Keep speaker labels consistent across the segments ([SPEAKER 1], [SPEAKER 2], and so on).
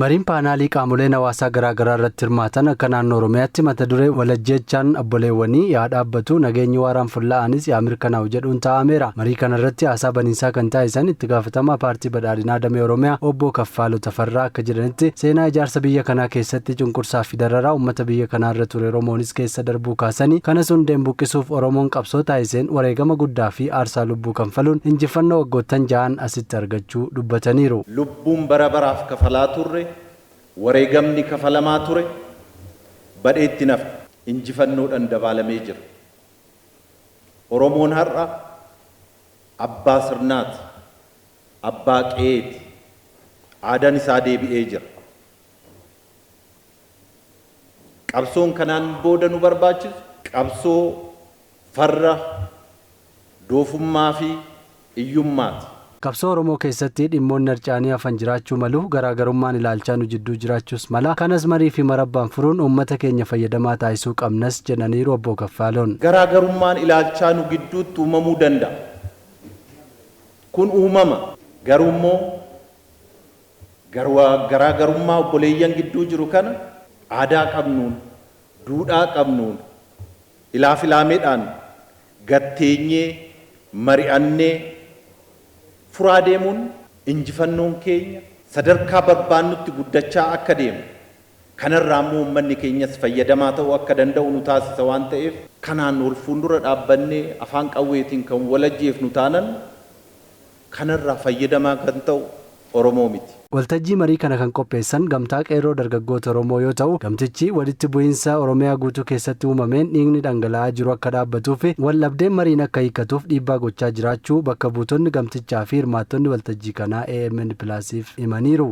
[SPEAKER 1] Mariin paanaalii qaamoleen hawaasaa garaagaraa irratti hirmaatan akka naannoo Oromiyaatti mata duree "Walajjeechaan obboleewwanii yaa dhaabbatu, nageenyi waaraan fulla'anis yaa mirkanaa'u" jedhuun taa'ameera. Marii kana irratti haasaa baniinsaa kan taasisan itti gaafatamaa Paartii Badhaadhinaa Damee Oromiyaa Obbo Kaffaaluu Tafarraa akka jedhanitti, seenaa ijaarsa biyya kanaa keessatti cunqursaa fi dararaa uummata biyya kanaa irra ture Oromoonis keessa darbuu kaasanii, kanas hundeen buqqisuuf Oromoon qabsoo taasiseen wareegama guddaa fi aarsaa lubbuu kanfaluun injifannoo waggoottan ja'an asitti argachuu dubbataniiru.
[SPEAKER 2] Lubbuun bara baraaf kafalaa turre, wareegamni kafalamaa ture badheetti hin hafne. Injifannoodhan dabaalamee jira. Oromoon har'a abbaa sirnaati, abbaa qe'eeti. Aadaan isaa deebi'ee jira. Qabsoon kanaan booda nu barbaachisu qabsoo farra doofummaa fi iyyummaati.
[SPEAKER 1] Qabsoo Oromoo keessatti dhimmoonni harca'anii hafan jiraachuu malu, garaagarummaan ilaalchaa nu jidduu jiraachuus mala, kanas marii fi marabbaan furuun uummata keenya fayyadamaa taasisuu qabnas jedhaniiru Obbo Kaffaaloon.
[SPEAKER 2] Garaagarummaan ilaalchaa nu gidduutti uumamuu danda'a. Kun uumama. Garuu immoo garaagarummaa obboleeyyan gidduu jiru kana aadaa qabnuun, duudhaa qabnuun, ilaaf ilaameedhaan gad teenyee mari'annee furaa deemuun injifannoon keenya sadarkaa barbaannutti guddachaa akka deemu, kanarraa immoo uummanni keenyas fayyadamaa ta'uu akka danda'u nu taasisa waan ta'eef, kanaan wal fuuldura dhaabbannee afaan qawweetiin kan wal ajjeefnu taanan kanarraa fayyadamaa kan ta'u Oromoo miti.
[SPEAKER 1] Waltajjii marii kana kan qopheessan Gamtaa Qeerroo Dargaggoota Oromoo yoo ta'u, gamtichi walitti bu'iinsa Oromiyaa guutuu keessatti uumameen dhiigni dhangala'aa jiru akka dhaabbatuufi waldhabdeen mariin akka hiikkatuuf dhiibbaa gochaa jiraachuu bakka buutonni gamtichaa fi hirmaattonni waltajjii kanaa AMN Plus'f himaniiru.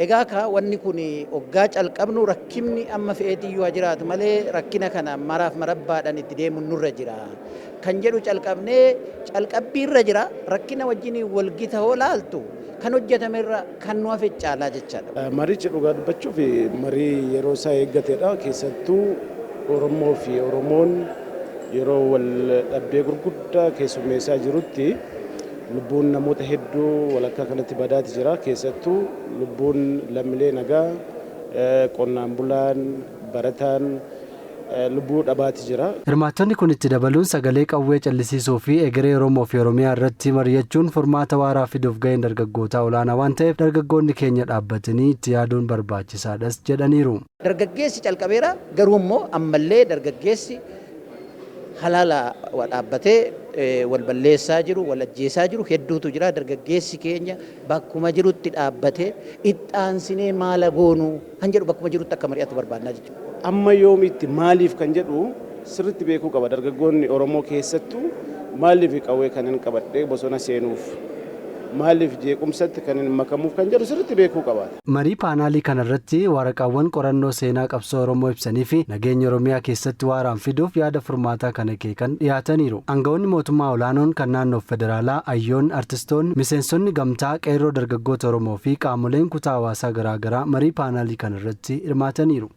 [SPEAKER 3] Egaa kaa wanni kun oggaa calqabnu rakkimni amma fe'eetiyyuu haa jiraatu malee rakkina kana maraaf marabbaadhaan itti deemuun nurra jira kan jedhu calqabnee calqabbiirra jira. Rakkina wajjin walgita hoo laaltu kan hojjetamerra kan nu hafe caalaa jechaadha.
[SPEAKER 4] Marichi dhugaa dubbachuuf marii yeroo isaa eeggatedha. Keessattuu Oromoo fi Oromoon yeroo wal dhabdee gurguddaa keessummeessaa jirutti lubbuun namoota hedduu walakkaa kanatti badaati jira. Keessattuu lubbuun lammiilee nagaa, qonnaan bulaan, barataan lubbuu dhabaati jira.
[SPEAKER 1] Hirmaattonni kun itti dabaluun sagalee qawwee callisiisuu fi egeree Oromoo fi Oromiyaa irratti mari'achuun furmaata waaraa fiduuf gaheen dargaggootaa olaanaa waan ta'eef dargaggoonni keenya dhaabbatanii itti yaaduun barbaachisaadhas jedhaniiru.
[SPEAKER 3] Dargaggeessi calqabeera, garuu immoo ammallee dargaggeessi halaala dhaabbatee wal balleessaa jiru, wal ajjeesaa jiru hedduutu jira. Dargaggeessi keenya bakkuma jirutti dhaabbatee ittaansinee maala goonuu kan jedhu bakkuma jirutti akka mari'atu barbaannaa jechuudha.
[SPEAKER 4] Amma yoomitti, maaliif kan jedhu sirriitti beekuu qaba. Dargaggoonni Oromoo keessattuu maaliif qawwee kan hin qabadhee bosona seenuuf, maaliif jeequmsatti kan hin makamuuf kan jedhu sirriitti beekuu qaba.
[SPEAKER 1] Marii paanaalii kanarratti waraqaawwan qorannoo seenaa qabsoo Oromoo ibsanii fi nageenya Oromiyaa keessatti waaraan fiduuf yaada furmaataa kan akeekan dhiyaataniiru. Aangawoonni mootummaa olaanoon kan naannoof federaalaa, hayyoonni, artistoonni, miseensonni gamtaa qeerroo dargaggoota Oromoo fi qaamoleen kutaa hawaasaa garaagaraa marii paanaalii kanarratti hirmaataniiru.